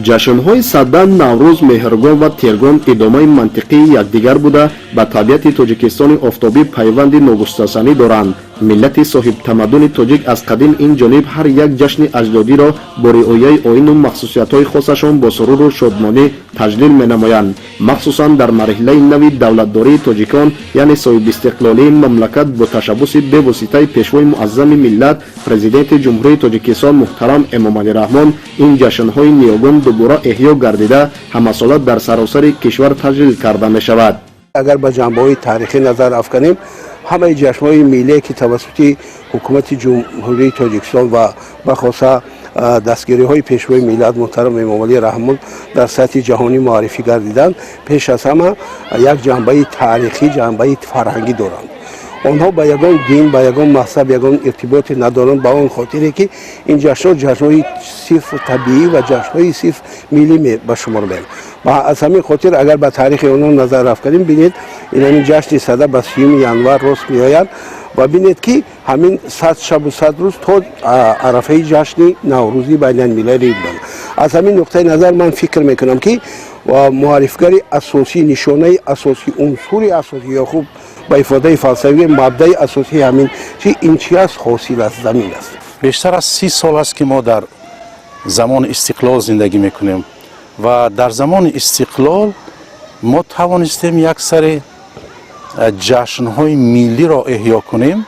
Ҷашнҳои Сада, Наврӯз, Меҳргон ва Тиргон идомаи мантиқии якдигар буда, ба табиати Тоҷикистони офтобӣ пайванди ногусастанӣ доранд. Миллати соҳибтамаддуни тоҷик аз қадим ин ҷониб ҳар як ҷашни аҷдодиро бо риояи оину махсусиятҳои хосашон бо суруру шодмонӣ таҷлил менамоянд. Махсусан дар марҳилаи нави давлатдории тоҷикон, яъне соҳибистиқлолии мамлакат, бо ташаббуси бевоситаи Пешвои муаззами миллат, Президенти Ҷумҳурии Тоҷикистон муҳтарам Эмомалӣ Раҳмон, ин ҷашнҳои ниёгон дубора эҳё гардида, ҳамасола дар саросари кишвар таҷлил карда мешавад. Агар ба ҷанбаҳои таърихӣ назар афканем, ҳамаи ҷашнҳои миллие, ки тавассути Ҳукумати Ҷумҳурии Тоҷикистон ва бахоса дастгириҳои Пешвои миллат муҳтарам Эмомалӣ Раҳмон дар сатҳи ҷаҳонӣ муаррифӣ гардиданд, пеш аз ҳама як ҷанбаи таърихӣ, ҷанбаи фарҳангӣ доранд. Онҳо ба ягон дин, ба ягон мазҳаб ягон иртиботе надоранд, ба он хотире ки ин ҷашнҳо ҷашнҳои сирф табиӣ ва ҷашнҳои сирф миллӣ ба шумор мераванд. Ва аз ҳамин хотир, агар ба таърихи онҳо назар афканем, бинед, ин ҳамин ҷашни Сада ба 30-юми январ рост меояд ва бинед, ки ҳамин 100 шабу 100 рӯз то арафаи ҷашни Наврӯзи байналмилалӣ буданд. Аз ҳамин нуқтаи назар ман фикр мекунам, ки муаррифгари асосӣ, нишонаи асосӣ, унсури асосӣ ё хуб ба ифодаи фалсафӣ мабдаи асосии ҳамин чи ин чи аст? Ҳосил аст, замин аст. Бештар аз 30 сол аст, ки мо дар замони истиқлол зиндагӣ мекунем ва дар замони истиқлол мо тавонистем як сари ҷашнҳои миллиро эҳё кунем.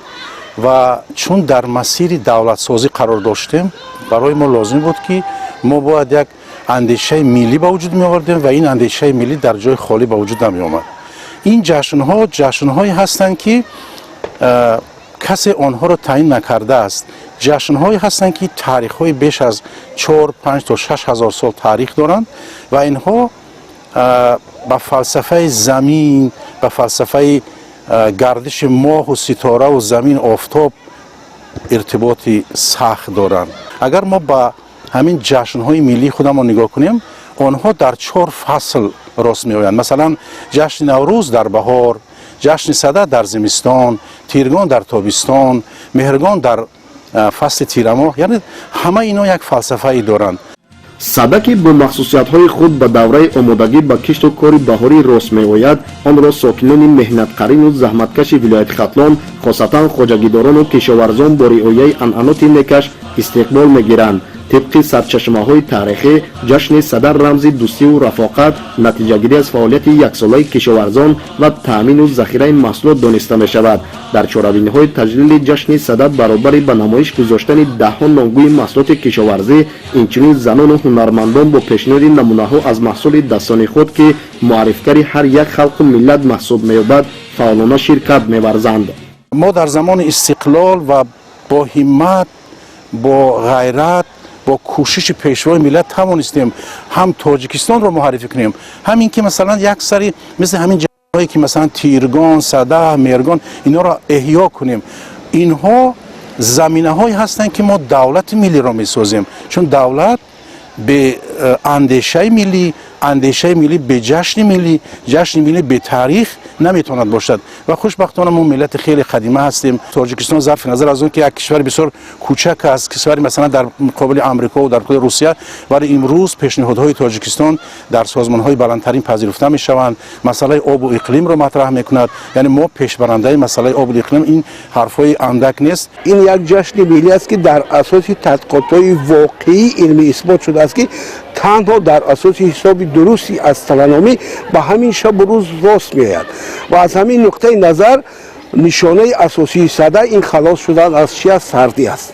Ва чун дар масири давлатсозӣ қарор доштем, барои мо лозим буд, ки мо бояд як андешаи миллӣ ба вуҷуд меовардем ва ин андешаи миллӣ дар ҷои холӣ ба вуҷуд намеомад. Ин ҷашнҳо ҷашнҳое ҳастанд, ки касе онҳоро таъин накардааст. Ҷашнҳое ҳастанд, ки таърихҳои беш аз 4, 5 то 6 ҳазор сол таърих доранд ва инҳо ба фалсафаи замин, ба фалсафаи гардиши моҳу ситораву замин, офтоб иртиботи сахт доранд. Агар мо ба ҳамин ҷашнҳои миллии худамон нигоҳ кунем, онҳо дар чор фасл рост меоянд. Масалан, ҷашни Наврӯз дар баҳор, ҷашни Сада дар зимистон, Тиргон дар тобистон, Меҳргон дар фасли тирамоҳ. Яъне ҳама ино як фалсафае доранд. Сада, ки бо махсусиятҳои худ ба давраи омодагӣ ба кишту кори баҳорӣ рост меояд, онро сокинони меҳнатқарину заҳматкаши вилояти Хатлон, хосатан хоҷагидорону кишоварзон, бо риояи анъаноти некаш истиқбол мегиранд. Тибқи сарчашмаҳои таърихӣ, ҷашни Сада рамзи дӯстиву рафоқат, натиҷагирӣ аз фаъолияти яксолаи кишоварзон ва таъмину захираи маҳсулот дониста мешавад. Дар чорабиниҳои таҷлили ҷашни Сада баробари ба намоиш гузоштани даҳҳо номгӯи маҳсулоти кишоварзӣ, инчунин занону ҳунармандон бо пешниҳоди намунаҳо аз маҳсули дастони худ, ки муаррифгари ҳар як халқу миллат маҳсуб меёбад, фаъолона ширкат меварзанд. Мо дар замони истиқлол ва бо ҳиммат, бо ғайрат, бо кӯшиши Пешвои миллат тавонистем ҳам Тоҷикистонро муаррифӣ кунем, ҳам ин ки масалан як сари мисли ҳамин ҷашнҳое, ки масалан Тиргон, Сада, Меҳргон, инҳоро эҳё кунем. Инҳо заминаҳое ҳастанд, ки мо давлати миллиро месозем, чун давлат бе андешаи миллӣ, андешаи миллӣ бе ҷашни миллӣ, ҷашни миллӣ бе таърих наметавонад бошад. Ва хушбахтона мо миллати хеле қадима ҳастем. Тоҷикистон, зарфи назар аз он ки як кишвари бисёр кӯчак аст, кишвари масалан дар муқобили Амрико дар муқобили Русия, вале имрӯз пешниҳодҳои Тоҷикистон дар созмонҳои баландтарин пазируфта мешаванд. Масъалаи обу иқлимро матраҳ мекунад, яъне мо пешбарандаи масъалаи обу иқлим. Ин ҳарфҳои андак нест. Ин як ҷашни миллӣ аст, ки дар асоси тадқиқотҳои воқеии илмӣ исбот шудааст, ки танҳо дар асоси ҳисоби дурусти астрономӣ ба ҳамин шабу рӯз рост меояд. Ва аз ҳамин нуқтаи назар нишонаи асосии Сада ин халос шудан аз чи аст? Сардӣ аст,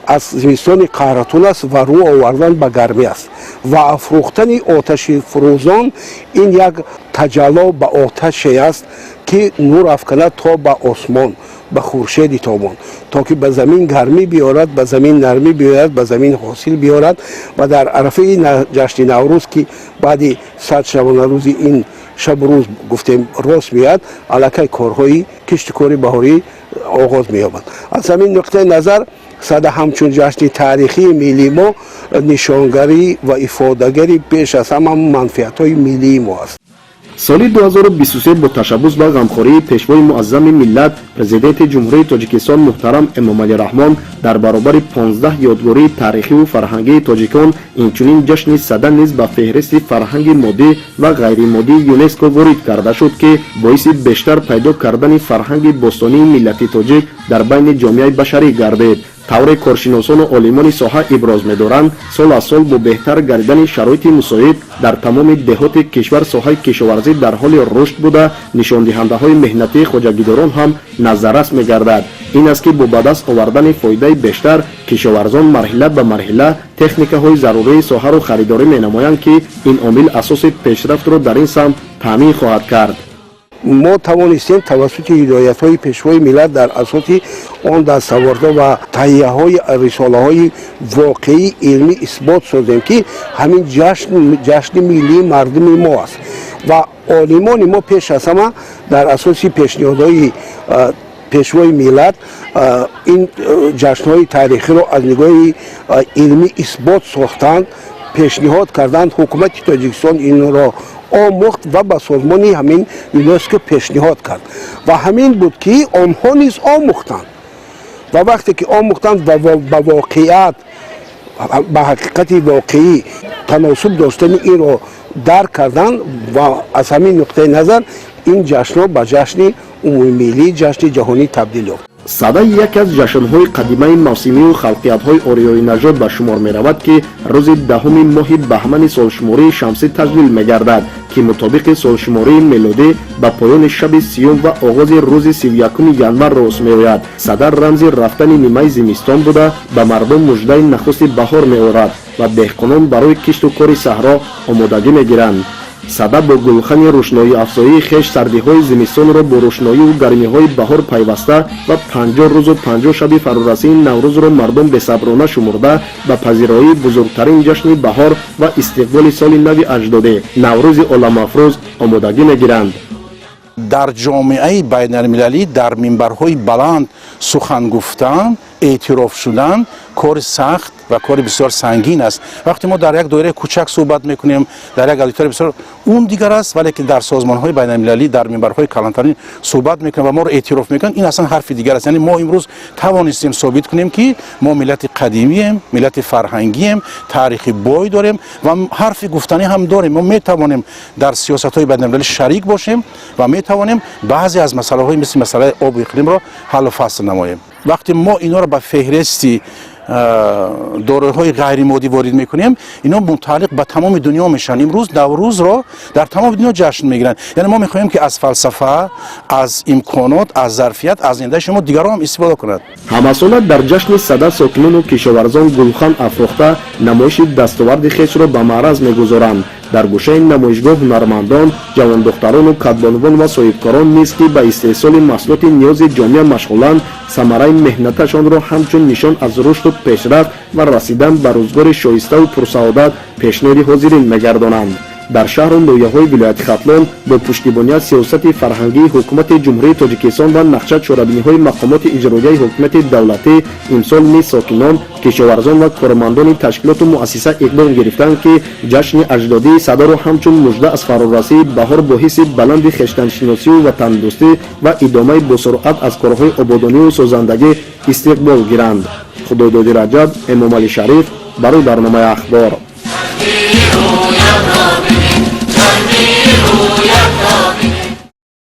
аз зимистони қаҳратун аст ва рӯ овардан ба гармӣ аст. Ва афрӯхтани оташи фурӯзон ин як таҷалло ба оташе аст, ки нур афканад то ба осмон, ба хуршеди тобон, то ки ба замин гармӣ биёрад, ба замин нармӣ биёрад, ба замин ҳосил биёрад. Ва дар арафаи ҷашни Наврӯз, ки баъди 100 шабонарӯзи ин шабу рӯз гуфтем рост меояд, аллакай корҳои киштукори баҳорӣ оғоз меёбад. Аз ҳамин нуқтаи назар Сада ҳамчун ҷашни таърихии миллии мо нишонгарӣ ва ифодагари пеш аз ҳама манфиатҳои миллии мо аст. Соли 2023 бо ташаббус ва ғамхории Пешвои Муаззами миллат, Президенти Ҷумҳурии Тоҷикистон муҳтарам Эмомалӣ Раҳмон, дар баробари 15 ёдгории таърихиву фарҳангии тоҷикон, инчунин ҷашни Сада низ ба феҳристи фарҳанги моддӣ ва ғайримоддии ЮНЕСКО ворид карда шуд, ки боиси бештар пайдо кардани фарҳанги бостонии миллати тоҷик дар байни ҷомеаи башарӣ гардид. Тавре коршиносону олимони соҳа иброз медоранд, сол аз сол бо беҳтар гардидани шароити мусоид дар тамоми деҳоти кишвар соҳаи кишоварзӣ дар ҳоли рушд буда, нишондиҳандаҳои меҳнатии хоҷагидорон ҳам назаррас мегардад. Ин аст, ки бо ба даст овардани фоидаи бештар кишоварзон марҳила ба марҳила техникаҳои зарурии соҳаро харидорӣ менамоянд, ки ин омил асоси пешрафтро дар ин самт таъмин хоҳад кард. Мо тавонистем тавассути ҳидоятҳои Пешвои миллат, дар асоси он дастовардҳо ва таҳияҳои рисолаҳои воқеии илмӣ исбот созем, ки ҳамин ҷашн ҷашни миллии мардуми мо аст. Ва олимони мо пеш аз ҳама дар асоси пешниҳодҳои Пешвои миллат ин ҷашнҳои таърихиро аз нигоҳи илмӣ исбот сохтанд, пешниҳод карданд. Ҳукумати Тоҷикистон инро омӯхт ва ба созмони ҳамин ЮНЕСКО пешниҳод кард. Ва ҳамин буд, ки онҳо низ омӯхтанд. Ва вақте ки омӯхтанд ва ба воқеият, ба ҳақиқати воқеӣ таносуб доштани инро дарк карданд ва аз ҳамин нуқтаи назар ин ҷашнҳо ба ҷашни умумимиллӣ, ҷашни ҷаҳонӣ табдил ёфт. Сада яке аз ҷашнҳои қадимаи мавсимию халқиятҳои ориёинажод ба шумор меравад, ки рӯзи 10-уми моҳи баҳмани солшумории шамсӣ таҷлил мегардад, ки мутобиқи солшумории мелодӣ ба поёни шаби 30-ум ва оғози рӯзи 31-уми январ рост меояд. Сада рамзи рафтани нимаи зимистон буда, ба мардум муждаи нахусти баҳор меорад ва деҳқонон барои кишту кори саҳро омодагӣ мегиранд. Сада бо гулхани рӯшноиафзоии хеш сардиҳои зимистонро бо рӯшноиву гармиҳои баҳор пайваста ва 50 рӯзу 50 шаби фарорасии Наврӯзро мардум бесаброна шумурда, ба пазироии бузургтарин ҷашни баҳор ва истиқболи соли нави аҷдодӣ, Наврӯзи оламафрӯз, омодагӣ мегиранд. Дар ҷомеаи байналмилалӣ дар минбарҳои баланд сухан гуфтан, эътироф шудан кори сахт ва кори бисёр сангин аст. Вақте мо дар як доираи кӯчак суҳбат мекунем, дар як аудитория бисёр, он дигар аст, вале ки дар созмонҳои байналмилалӣ дар минбарҳои калонтарин суҳбат мекунем ва моро эътироф мекунанд, ин аслан ҳарфи дигар аст. Яъне мо имрӯз тавонистем собит кунем, ки мо миллати қадимием, миллати фарҳангием, таърихи бой дорем ва ҳарфи гуфтанӣ ҳам дорем. Мо метавонем дар сиёсатҳои байналмилалӣ шарик бошем ва метавонем баъзе аз масъалаҳои мисли масъалаи обу иқлимро ҳаллу фасл намоем. Вақте мо инҳоро ба феҳристи дороиҳои ғайримоддӣ ворид мекунем, инҳо мутааллиқ ба тамоми дунё мешаванд. Имрӯз Наврӯзро дар тамоми дунё ҷашн мегиранд. Яъне мо мехоҳем, ки аз фалсафа, аз имконот, аз зарфият, аз зиндаи шумо дигарон ҳам истифода кунад. Ҳамасола дар ҷашни Сада сокинону кишоварзон гулхан афрохта, намоиши дастоварди хешро ба маъраз мегузоранд. Дар гӯшаи намоишгоҳ ҳунармандон, ҷавондухтарону кадбонувон ва соҳибкорон низ, ки ба истеҳсоли маҳсулоти ниёзи ҷомеа машғуланд, самараи меҳнаташонро ҳамчун нишон аз рушду пешрафт ва расидан ба рӯзгори шоиставу пурсаодат пешниҳоди ҳозирин мегардонанд. Дар шаҳру ноҳияҳои вилояти Хатлон бо пуштибонии аз сиёсати фарҳангии Ҳукумати Ҷумҳурии Тоҷикистон ва нақша чорабиниҳои мақомоти иҷроияи ҳокимияти давлатӣ имсол низ сокинон, кишоварзон ва кормандони ташкилоту муассиса иқдом гирифтанд, ки ҷашни аҷдодии Садаро ҳамчун мужда аз фарорасии баҳор бо ҳисси баланди хештаншиносию ватандӯстӣ ва идомаи босуръат аз корҳои ободонию созандагӣ истиқбол гиранд. Худойдоди Раҷаб, Эмомалӣ Шариф, барои барномаи «Ахбор».